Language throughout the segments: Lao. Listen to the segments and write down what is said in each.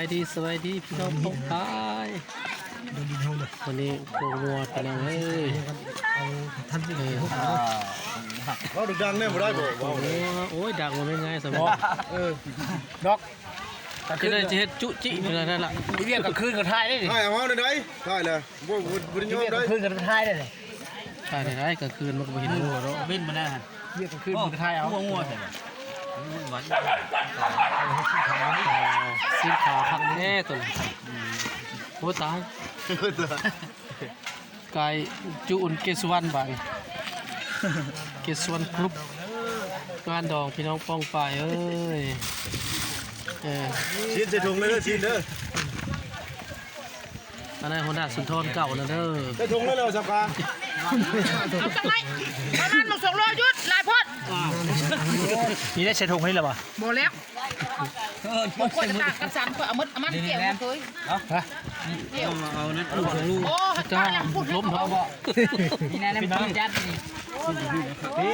ສະບາຍດີ ສະບາຍດີພີ່ນ້ອງປ້ອງປາຍ. ວັນນີ້ໂຄງງົວພີ່ນ້ອງເອີຍ. ເອີ ເວົ້າດັງໆແດ່ບໍ່ໄດ້ບໍ່? ເວົ້າ ໂອ້ຍ ດັງບໍ່ແມ່ນງ່າຍຊະບໍ່. ເອີ ດອກ ຈັ່ງໃດຊິເຮັດຈຸຈິຢູ່ນັ້ນລະ. ວຽກກາງຄືນກໍຖ່າຍໄດ້ນີ້. ຖ່າຍເອົາເຮົາໄດ້ ຖ່າຍແລ້ວ. ບໍ່ ບໍ່ ບໍ່ໄດ້ຍອມໄດ້. ກາງຄືນກໍຖ່າຍໄດ້ເດ້. ຖ່າຍໄດ້ ກາງຄືນມັນກໍບໍ່ເຫັນງົວເນາະ. ເວັ້ນມາແລ້ວຫັ້ນ. ວຽກກາງຄືນມັນກໍຖ່າຍເອົາ. ງົວ ງົວແທ້. ຊີ້ນຂາຄັກແທ້ຕົວນີ້. ໂອ້ຕາຍ. ກາຍຈຸເກດສຸວັນບາດນີ້. ເກດສຸວັນກຣຸບ ງານດອງພີ່ນ້ອງປ້ອງປາຍເອີຍ. ເອີ ຊີ້ນໃສ່ຖົງເລີຍເດີ ຊີ້ນເດີ. ອັນນັ້ນຫົວໜ້າສຸນທອນເກົ່ານັ້ນເດີ. ໃສ່ຖົງໄວ້ແລ້ວສັບກາ. ເອົາຈັກໄມ້ ປະມານໝົດສອງໂລ ຢຸດ ຫຼາຍໂພດ. ນີ້ໄດ້ໃສ່ຖົງໃຫ້ແລ້ວບໍ່? ບໍ່ແລ້ວ. ເອີ ບໍ່ຄ່ອຍກະຕາກກະສັນ ຂ້ອຍເອົາໝົດ ເອົາມັນແກ້ວມາເຄີຍ. ຮະ? ເອົານັ້ນ ເອົາລູກ. ໂອ້ ຈ້າ ລົມເຮົາບໍ່? ນີ້ນະ ນ້ຳຈິ້ມຈັດນີ້.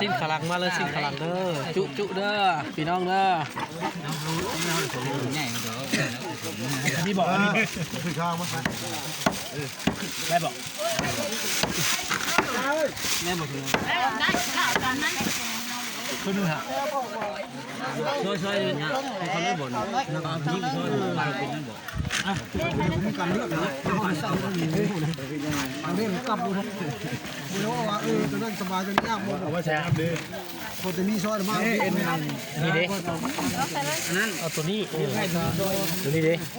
ຊີ້ນຂາຫຼັງມາເລີຍ ຊີ້ນຂາຫຼັງເດີ ຈຸໆເດີພີ່ນ້ອງເດີ. ນີ້ບໍ່ ນີ້ບໍ່ ຄືຂ້າວມາ ໄດ້ບໍ່ ໄດ້ບໍ່ ຄືໜຶ່ງຫະ ຊ່ວຍໆນີ້ນະ ໃຫ້ເຂົາໄດ້ບໍ່ນີ້ ເອົາຍິງຊ່ອຍບໍ່ ເອົາເປັນນັ້ນບໍ່. ການເລືອກນະ ເອົາເລື່ອງກັບຢູ່ ບໍ່ໄດ້ວ່າ ເອີ ຕົວນັ້ນສະບາຍ ຕົວນີ້ຍາກບໍ່ ເອົາໄວ້ໃສ່ນ້ຳເດ້. ພໍແຕ່ມີຊ້ອນມາ ເອັນ ນີ້ເດ້ ອັນນັ້ນ ເອົາຕົວນີ້ ເອີ ຕົວນີ້ເດ້ ເ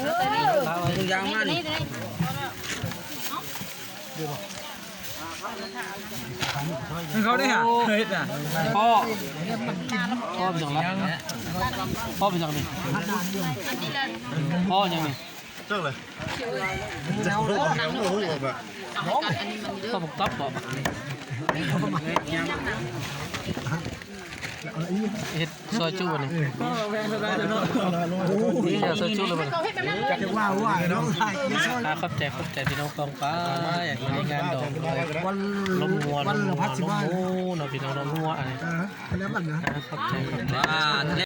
ອົາຕົວຢາງມານີ້. ເຂົາໄດ້ຫາເຮັດນະ ພໍ່ ພໍ່ເປັນຫຍັງລະ ພໍ່ເປັນຫຍັງນີ້ ພໍ່ຫຍັງນີ້ ຈັກເລີຍ ເຈົ້າບໍ່ຕັບບໍ່ ເຮັດ ຊອຍຈຸບັດນີ້ ເອີ ຊອຍຈຸແລ້ວບັດນີ້ ຈັກວ່າວ່າເນາະ ອ່າ ຂອບໃຈ ຂອບໃຈພີ່ນ້ອງປ້ອງປາຍ ໃນງານດອງ ລົມງົວ ລົມງົວ ລົມງົວເນາະ ພີ່ນ້ອງ ລົມງົວອັນນີ້ ເອີ ແລ້ວບັດນະ ອ່າ ຂອບໃຈ ຂອບໃຈ ອ່າ ແລ